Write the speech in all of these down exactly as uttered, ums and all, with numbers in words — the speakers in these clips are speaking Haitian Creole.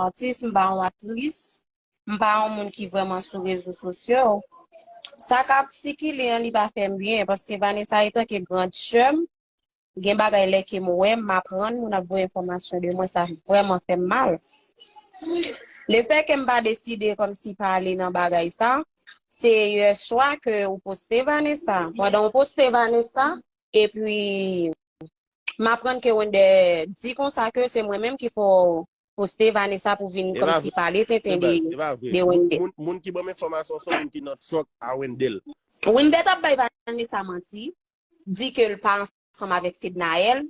atis, m pa yon aktris, m pa yon moun ki vrèman sou rezo sosyo. Sa k ap sikile an, li pa fè m byen, paske Vanessa, etanke grand sè m, gen bagay lè ke m wè, m aprann, moun ap voye enfòmasyon de mwen, sa vrèman fè m mal. Lefètke m pa deside kòmsi pale nan bagay sa, se yè swa ke ou poste Vanessa. Pandan ou poste Vanessa, epi m aprann ke Wender di konsa ke se mwen menm ki fè w poste Vanessa pou vin kòmsi pale tenten de, de Wender. Moun, moun ki ban m enfòmasyon se moun ki nan truck a Wendell. Wender t ap bay Vanessa manti, di ke l pa ansanm avèk Fednaelle,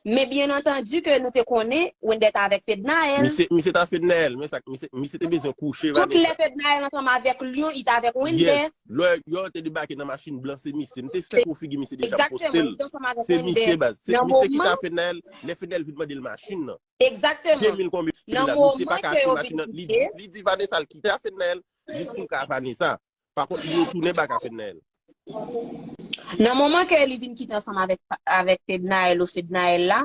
men byen antandi ke nou te konnen Wender t avèk Fednaelle. Misye, misye t a Fednaelle, men sa, misye, misye te bezwen kouche Vanessa. Tout lè Fednaelle ansanm avèk Lion, li t avèk Wender. Yes. Lè yo te debake nan machin blan, se misye. M te sèk wè figi misye deja, m poste l. Se misye, baz. Se misye ki t a Fednaelle, lè Fednaelle vin mande l machin nan. Egzakteman. De mil konbyen la, misye pa ka achte machin nan. Li, li di Vanessa l kite a Fednaelle, jis pou l ka a Vanessa. Pa kont, li retounen bak a Fednaelle. Nan moman ke li vin kite ansanm avèk, avèk Fednaelle ou Fednaelle la,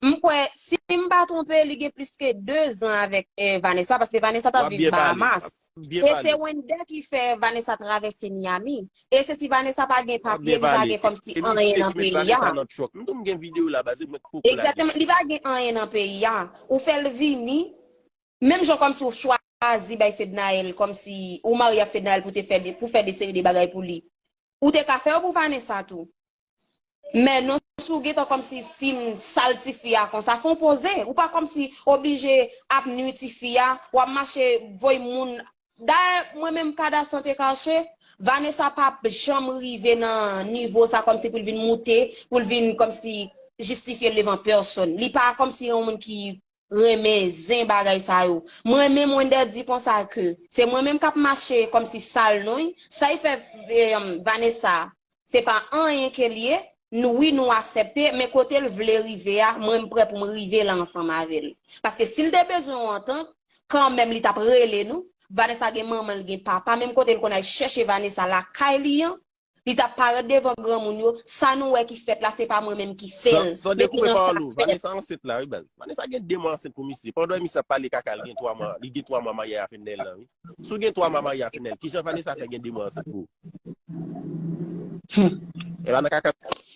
m kwè, si m pa twonpe, li gen plis ke de zan avèk, eh, Vanessa, paske Vanessa t ap viv Bahamas. E se Wender ki fè Vanessa travèse Miami. E se si Vanessa pa gen papye, li pa gen kòmsi anyen nan peyi a. Egzakteman, li pa gen anyen nan peyi a. Ou fè l vini, menm jan kòmsi ou chwazi bay Fednaelle, kòmsi ou marye ak Fednaelle pou te fè de, pou fè de seri de bagay pou li. Ou te ka fè yo pou Vanessa tou. Men non, si w gentan kòmsi fin sal tifi a konsa, fè w poze. Ou pa kòmsi oblije ap nwi tifi a, w ap mache voye moun. Dayè, mwen menm, Kada Sante Kache, Vanessa p ap janm rive nan nivo sa kòmsi pou l vin moute, pou l vin kòmsi jistifye l devan pèsonn. Li pa kòmsi yon moun ki renmen zen bagay sa yo. Mwen menm, Wender di konsa ke se mwen menm k ap mache kòmsi sal non. Sa y fè, eh, Vanessa, se pa anyen ke l ye. Nou, wi, nou aksepte, men kote l vle rive a, mwen m prè pou m rive la ansanm avè l. Paske si l te bezwen yon antant, kanmenm li t ap rele nou. Vanessa gen manman, l gen papa, menm kote l konn al chèche Vanessa lakay li an, li t ap parèt devan granmoun yo. Sa nou wè ki fèt la, se pa mwen menm ki fè l. San, san dekoupe pawòl ou, Vanessa ansent la, wi, baz. Vanessa gen de mwa ansent pou misye. Pandan misye ap pale kaka, li gen twa mwa, li gen twa mwa marye a Fednaelle la, wi. Si w gen twa mwa marye a Fednaelle, kijan Vanessa fè gen de mwa ansent pou ou? E pa nan kaka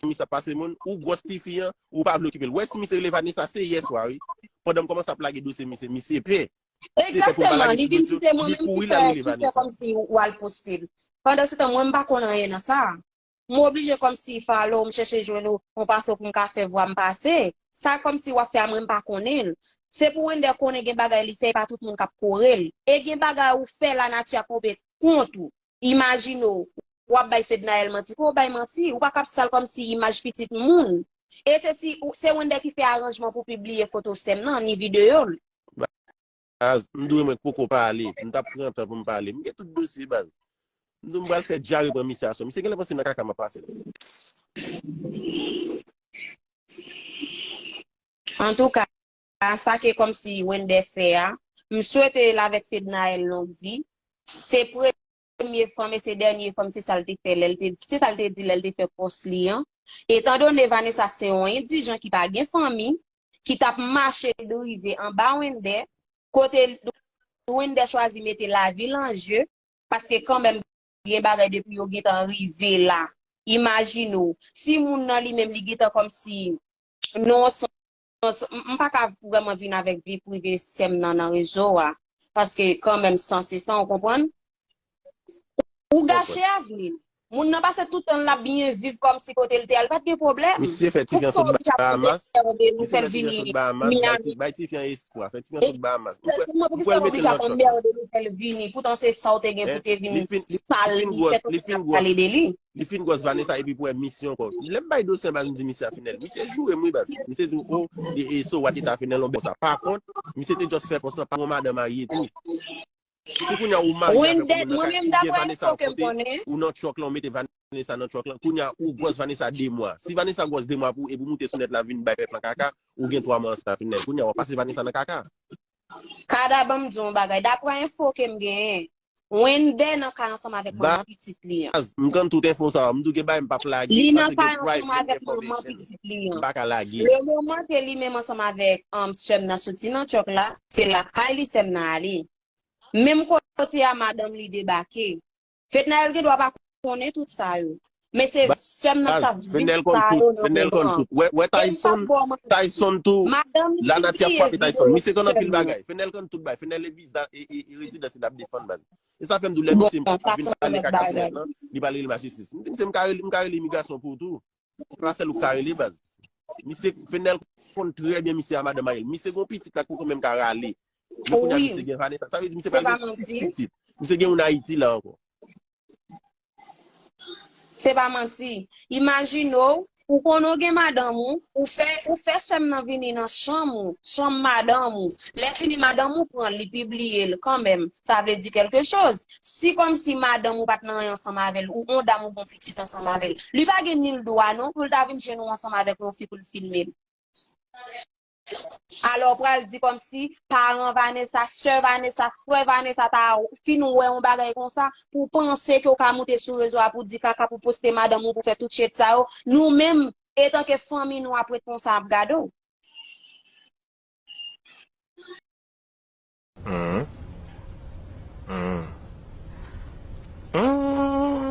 misye ap pase moun, ou gwòs tifi an, ou pa vle okipe l. Ou wè si misye rele Vanessa, se yè swa, wi. Pandan m kòmanse ap lage dosye misye, misye pè. Egzakteman, li vin di se mwen menm ki fè, ki fè kòmsi w al poste l. Pandansetan, mwen, m pa konn anyen nan sa. M oblije kòmsi follow, m chèche jwenn ou, yon fason pou m ka fè vwa m pase. Sa kòmsi w ap fè a, mwen, m pa konnen l. Se pou Wender konnen gen bagay li fè, e pa tout moun k ap kore l. E gen bagay ou fè, lanati ap kanpe kont ou. Imajine w, w ap bay Fednaelle manti. Fò w bay manti. Ou pa ka ap sal kòmsi imaj pitit moun. E se si, se Wender ki fè aranjman pou pibliye foto sè m nan, ni videyo l. Baz, m dwe mwen poko pale. M t ap pran tan pou m pale. M gen tout dosye, baz. M di m pral fè dyare pran misye aswè. Misye genlè panse nan kaka m ap pase. Antouka, sa ke kòmsi Wender fè a, m swete l avèk Fednaelle long vi. Se premye fanm e se dènye fanm, se sa l te fè lè l te, se sa l te di lè l te fè pòs li an. Etandone Vanessa se yon endijan ki pa gen fanmi, ki t ap mache drive anba Wender, kote Wender chwazi mete lavi l an je, paske kanmenm gen bagay depi yo gentan rive la. Imajine w, si moun nan li menm li gentan kòmsi nan yon sans, m, m pa ka vrèman vin avèk vi prive sè m nan, nan rezo a, paske kanmenm san se san, ou konprann? Ou gache avni l. Moun nan pase tout tan l ap byen viv kòmsi kote l te al, pa t gen pwoblèm. Misye fè tifi an sot Bahamas. Misye fè tifi an sot Bahamas. Bay ti, bay tifi an espwa. Fè tifi an sot Bahamas. Egzakteman, poukisa w oblije ap anmède nou fè l vini? Poutan se sa w te gen pou te vin sal li, fè tout moun ap pale de li. Li fin gwòs Vanessa epi pou wè misye ankò. Lè m bay dosye an, baz, m di misye a Fednaelle. Misye joure m, wi, baz. Misye di m, o, e, e, so what, e ta Fednaelle, yon bèl sa. Pa kont, misye te just fè pòs lan, pa yon madanm marye tou. Si kounye a ou marye avèk yon moun nan kay, ou gen Vanessa kote, ou nan truck lan, ou mete Vanessa nan truck lan, kounye a ou gwòs Vanessa de mwa. Si Vanessa gwòs de mwa pou ou, epi ou moute sou nèt la vin bay pèp lan kaka, ou gen twa mwa ansanm avèk Fednaelle. Kounye a w ap pase Vanessa nan kaka. Kada, ban m di w yon bagay. Daprè enfo ke m genyen, Wendè nan kay ansanm avèk manman pitit li an. Baz, m konn tout enfo sa yo. M tou gen bagay m p ap lage. Li M nan panse kay gen ansanm private avèk manman information. Pitit li an. M pa ka lage. Le moman ke li menm ansanm avèk um, sè m nan soti nan chòk la, se lakay li sè m nan ale. Menm kote a madanm li debake. Fednaelle gen dwa pa konnen tout sa yo. Men se sè m nan k ap viv sa yo nan moman an. Fednaelle konn tout. Wè, wè Tyson, Tyson tou. Lanati ap frape Tyson. Misye konn anpil bagay. Fednaelle konn tout bagay. Fednaelle e viza e, e, e rezidans li ap defann, baz. E sa fè m di w lè misye ap vin pale kaka sou nèt lan, li pral rele m a jistis. M di misye m ka rele, m ka rele imigrasyon pou ou tou. Se pa sèl ou k ka rele, baz. Misye Fednaelle konn trè byen misye a madanm a li. Misye gon pitit la k poko menm ka rale. Men kounye a misye gen Vanessa. Sa vle di misye pral gen sis pitit. Misye gen youn Ayiti la ankò. Se pa manti. Imajine w, ou konnen w gen madanm ou, ou fè ou fè sè m nan vini nan chanm ou, chanm madanm ou. Lè fini madanm ou pran l, li pibliye l kanmenm. Sa vle di kèlke choz. Si kòmsi madanm ou pa t nan anyen ansanm avè l, ou on dam ou gon pitit ansanm avè l, li pa gen nil dwa non pou l ta vin jwenn ou ansanm avèk yon fi pou l filme l. Alò w pral di kòmsi paran Vanessa, sè Vanessa, frè Vanessa ta fin wè yon bagay konsa pou w panse ke w ka moute sou rezo a pou w di kaka pou w poste madanm ou pou w fè tout shit sa yo. Nou menm, etanke fanmi nou ap ret konsa ap gade w. Hum. Hum. Hum.